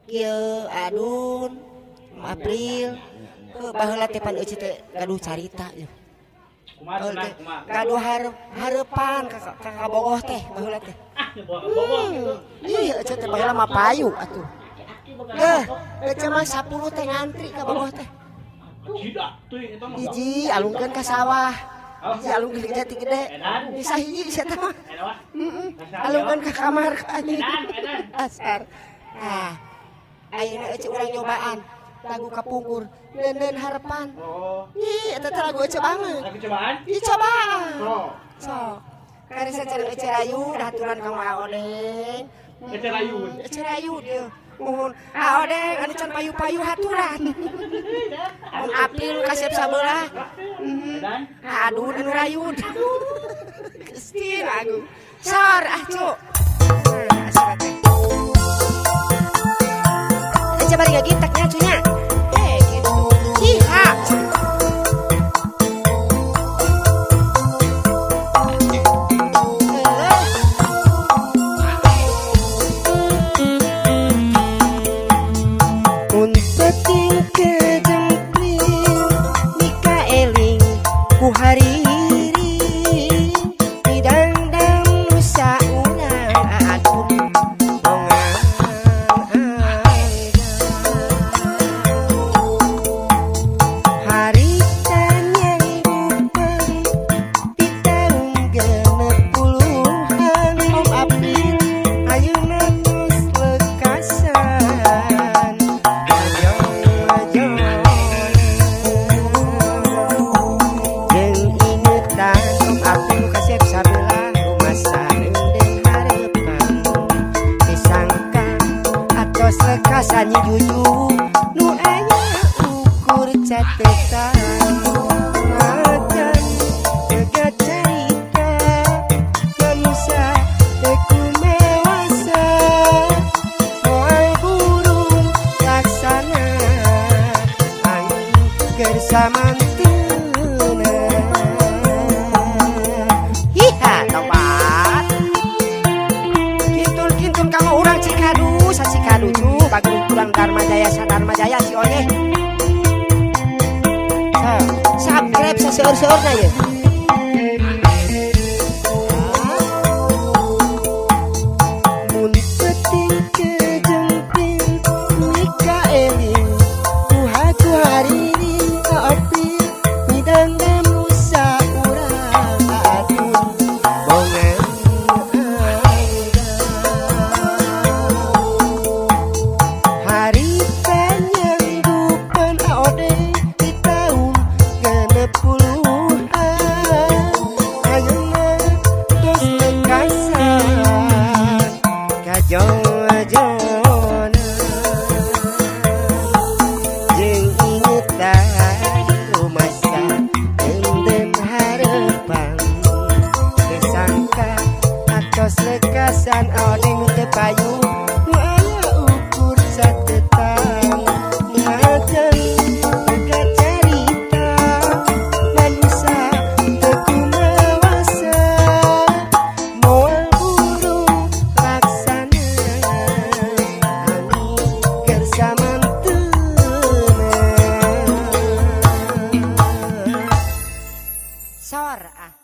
Kieu Adun, April. Heuh, baheula teh pan euceu teh gaduh carita ieu. Kumaha cenah, kumaha? Gaduh hareupan ka kabogoh teh baheula teh. Ah, nyoba kabogoh gitu. Iya, euceu teh baheula mah payu atuh. Heuh, euceu mah 10 teh ngantri ka bogoh teh. Tidak, teuing eta mah. Hiji alungkeun ka sawah. Hiji alungkeun ka jati gede. Bisa hiji sia teh mah. Edan wah. Heeh. Alungkeun ka kamar ka anjing. Edan, edan. Asar. Ah. Ayeuna euceu urang nyobaan lagu kapungkur Neundeun Harepan. Oh, Ih, eta teh lagu euceu banget. lagi cobaan? Ih, cobaan. Oh, Sok. Karisa cenah euceu rayu dahaturan ka Mak Odeng. Ece rayun. Ece rayu dia. Muhun A Odeng anu can payu-payu haturan. Mun April kasep sabelah. Edan. Aduh, anu rayun. Gusti Agung. Sor ah cu. Nah, asal teh. Ece bari ngagitaknya cunya. Eh gitu. Hiha. Mun penting kejempling mika eling ku hariring didangdang nusa urang aduh dongan harita nyanggupan di taun 60-an Om April ayeuna tos lekasan. Jeung ingetan Om April kasep sabelah rumasa neundeun harepan disangka atos lekasan nyi Juju nu aya ukur catetan macan tega carita manusia teu kumawasa moal burung laksana angin keur samantuna. Hiha tobat kintun-kintun kamu urang Cikadu sa Cikadu cu bagus kurang Dharma Jaya sa Dharma Jaya si Oyeh. Subscribe sa seueur-seueurna ye. Mun penting kejemping mika eling ku haku hariring April midangdam nusa urang aduh bongan harita nyanggupan Odeng di taun 60-an ayeuna tos lekasan kajojona jeung ingetan rumasa neundeun harepan disangka atos lekasan Odeng nu teu payu nu aya ukur catetan macan tega carita manusia teu kumawasa moal burung laksana angin keur samantuna. Sor ah.